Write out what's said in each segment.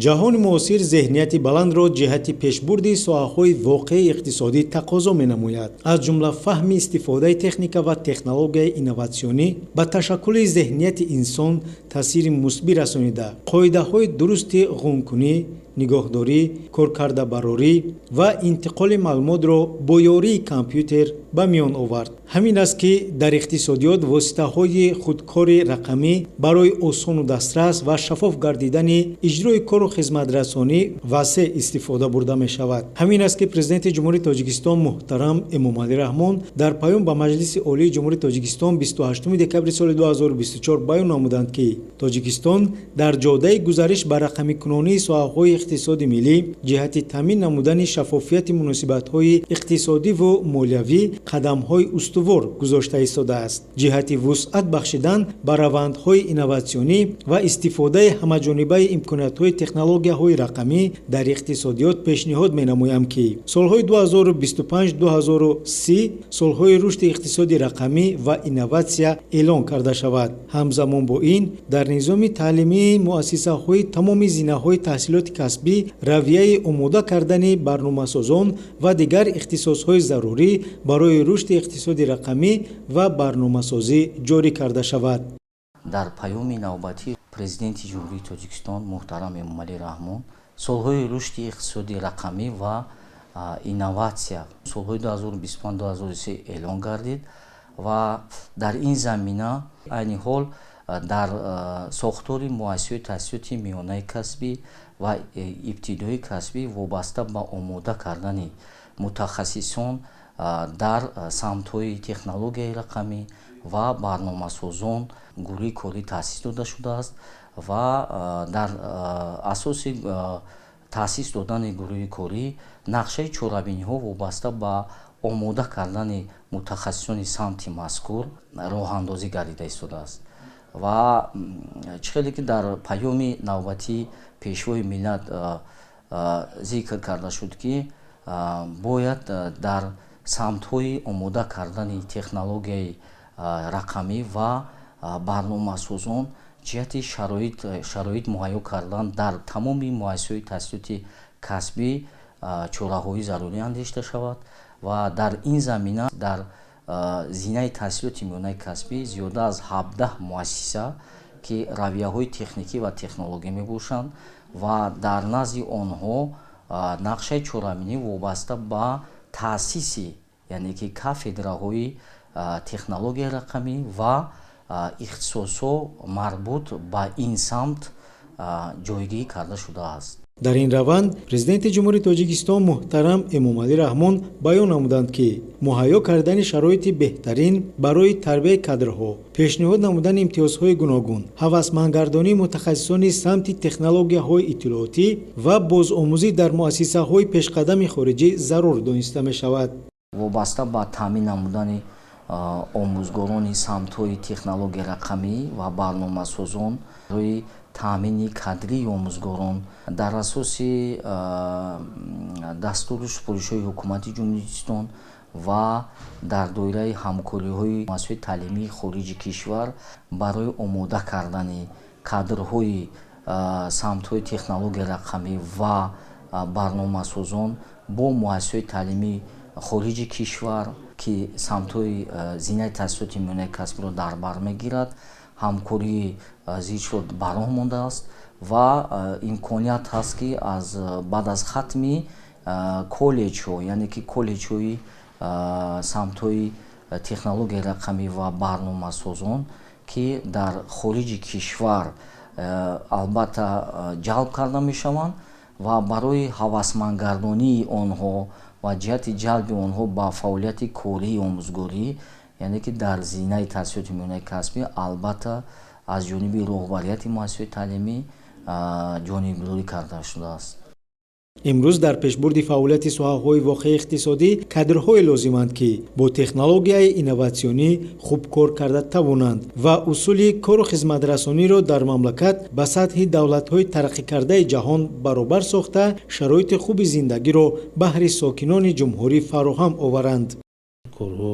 Ҷаҳони муосир зеҳнияти баландро ҷиҳати пешбурди соҳаҳои воқеии иқтисодӣ тақозо менамояд. Аз ҷумла фаҳми истифодаи техника ва технологияи инноватсионӣ ба ташаккули зеҳнияти инсон таъсири мусбӣ расонида, қоидаҳои дурусти ғумкунӣ, нигоҳдорӣ, коркардабарорӣ ва интиқоли маълумотро бо ёрии компютер ба миён овард. Ҳамин аст, ки дар иқтисодиёт воситаҳои худкори рақамӣ барои осону дастрас ва шаффоф гардидани иҷрои кору хизматрасонӣ васеъ истифода бурда мешавад. Ҳамин аст, ки Президенти Ҷумҳурии Тоҷикистон муҳтарам Эмомалӣ Раҳмон дар паём ба Маҷлиси Олии Ҷумҳурии Тоҷикистон 28 декабри соли 2024 баён намуданд, ки Тоҷикистон дар ҷодаи гузариш ба рақамикунонии соҳаҳои иқтисоди миллӣ ҷиҳати таъмин намудани шаффофияти муносибатҳои иқтисодиву молиявӣ қадамҳои устувор гузошта истодааст. Ҷиҳати вусъат бахшидан ба равандҳои инноватсионӣ ва истифодаи ҳамаҷонибаи имкониятҳои технологияҳои рақамӣ дар иқтисодиёт пешниҳод менамоям, ки солҳои 2025-2030 солҳои рушди иқтисоди рақамӣ ва инноватсия эълон карда шавад. Ҳамзамон бо ин, дар низоми таълимии муассисаҳои тамоми зинаҳои таҳсилоти касбӣ равияи омода кардани барномасозон ва дигар ихтисосҳои зарурӣ барои рушди иқтисоди рақамӣ ва барномасозӣ ҷорӣ карда шавад. Дар паёми навбатии Президенти Ҷумҳурии Тоҷикистон муҳтарам Эмомалӣ Раҳмон солҳои рушди иқтисоди рақамӣ ва инноватсия, солҳои 2025-2030 эълон гардид ва дар ин замина айни ҳол дар сохтори муассисаҳои таҳсилоти миёнаи касбӣ ва ибтидоии касбӣ вобаста ба омода кардани мутахассисон дар самтҳои технологияи рақамӣ ва барномасозон гурӯҳи корӣ таъсис дода шудааст ва дар асоси таъсис додани гурӯҳи корӣ нақшаи чорабиниҳо вобаста ба омода кардани мутахассисони самти мазкур роҳандозӣ гардида истодааст. Ва чӣ хеле ки дар паёми навбатии Пешвои миллат зикр карда шуд, ки бояд дар самтҳои омода кардани технологияи рақамӣ ва барномасозон ҷиҳати шароит муҳайё кардан дар тамоми муассисаҳои таҳсилоти касбӣ чораҳои зарурӣ андешида шавад. Ва дар ин замина дар зинаи таҳсилоти миёнаи касбӣ зиёда аз 17 муассиса, ки равияҳои техникӣ ва технологӣ мебошанд ва дар назди онҳо нақшаи чорабинӣ вобаста ба таъсиси, яъне ки, кафедраҳои технологияи рақамӣ ва ихтисосҳо марбут ба ин самт ҷойгирӣ карда шудааст. Дар ин раванд Президенти Ҷумҳурии Тоҷикистон муҳтарам Эмомалӣ Раҳмон баён намуданд, ки муҳайё кардани шароити беҳтарин барои тарбияи кадрҳо, пешниҳод намудани имтиёзҳои гуногун, ҳавасмандгардонии мутахассисони самти технологияҳои иттилоотӣ ва бозомӯзӣ дар муассисаҳои пешқадами хориҷӣ зарур дониста мешавад. Вобаста ба таъмин намудани омӯзгорони самтҳои технологияи рақамӣ ва барномасозон, барои таъмини кадрии омӯзгорон дар асоси дастуру супоришҳои Ҳукумати Ҷумҳурии Тоҷикистон ва дар доираи ҳамкориҳои муассисаҳои таълимии хориҷи кишвар барои омода кардани кадрҳои самтҳои технологияи рақамӣ ва барномасозон бо муассисаҳои таълимии хориҷи кишвар, ки самтҳои зинаи таҳсилоти миёнаи касбиро дар бар мегирад, ҳамкории зичро ба роҳ мондааст. Ва имконият ҳаст, ки аз баъд аз хатми коллеҷҳо, яъне ки коллеҷҳои самтҳои технологияи рақамӣ ва барномасозон, ки дар хориҷи кишвар албатта ҷалб карда мешаванд ва барои ҳавасмандгардонии онҳо ва ҷиҳати ҷалби онҳо ба фаъолияти кории омӯзгорӣ, яъне ки дар зинаи таҳсилоти миёнаи касбӣ, албатта аз ҷониби роҳбарияти муассисаҳои таълимӣ ҷонибдорӣ карда шудааст. Имрӯз дар пешбурди фаъолияти соҳаҳои воқеии иқтисодӣ кадрҳое лозиманд, ки бо технологияи инноватсионӣ хуб кор карда тавонанд ва усули кору хизматрасониро дар мамлакат ба сатҳи давлатҳои тараққикардаи ҷаҳон баробар сохта, шароити хуби зиндагиро баҳри сокинони ҷумҳурӣ фароҳам оваранд. Корҳо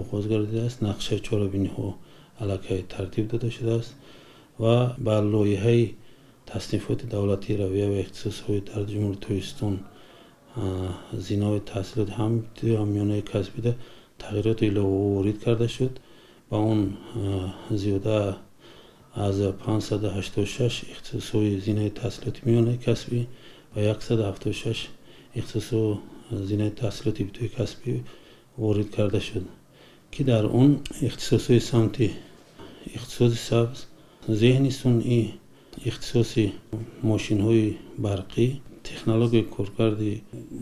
оғоз гардидааст, нақшаи чорабиниҳо аллакай тартиб дода шудааст ва ба лоиҳаи Таснифоти давлатии равия ва ихтисосҳои дар Ҷумҳурии Тоҷикистон, зинаҳои таҳсилоти ҳам ибтидоӣ, ҳам миёнаи касбида тағйироти иловавӣ ворид карда шуд. Ба он зиёда аз 586 ихтисосҳои зинаи таҳсилоти миёнаи касбӣ ва 176 ихтисосҳо зинаи таҳсилоти ибтидоии касбӣ ворид карда шуд, ки дар он ихтисосҳои самти иқтисоди сабз, зеҳни сунъӣ, ихтисоси мошинҳои барқӣ, технологияи коркарди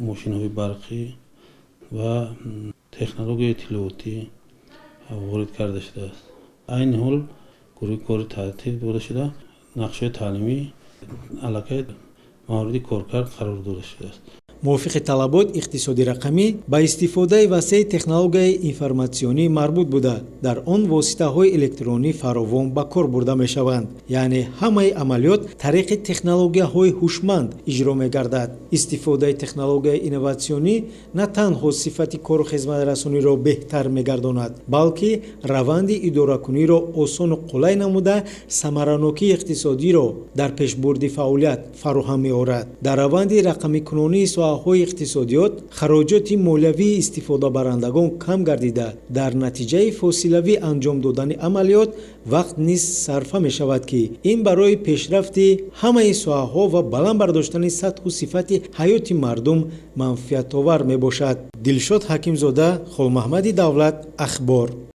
мошинҳои барқӣ ва технологияи иттилоотӣ ворид карда шудааст. Айни ҳол гурӯҳи кори тартиб дода шуда, нақшаҳои таълимӣ аллакай мавриди коркард қарор дода шудааст. Мувофиқи талабот, иқтисоди рақамӣ ба истифодаи васеи технологияи информатсионӣ марбут буда, дар он воситаҳои электронӣ фаровон ба кор бурда мешаванд, яъне ҳамаи амалиёт тариқи технологияҳои ҳушманд иҷро мегардад. Истифодаи технологияи инноватсионӣ на танҳо сифати кору хизматрасониро беҳтар мегардонад, балки раванди идоракуниро осону қулай намуда, самаранокии иқтисодиро дар пешбурди фаъолият фароҳам меорад. Дар раванди рақамикунонии соҳаҳои иқтисодиёт хароҷоти молиявии истифодабарандагон кам гардида, дар натиҷаи фосилавӣ анҷом додани амалиёт вақт низ сарфа мешавад, ки ин барои пешрафти ҳамаи соҳаҳо ва баланд бардоштани сатҳу сифати ҳаёти мардум манфиатовар мебошад. Дилшод Ҳакимзода, Холмаҳмади Давлат, Ахбор.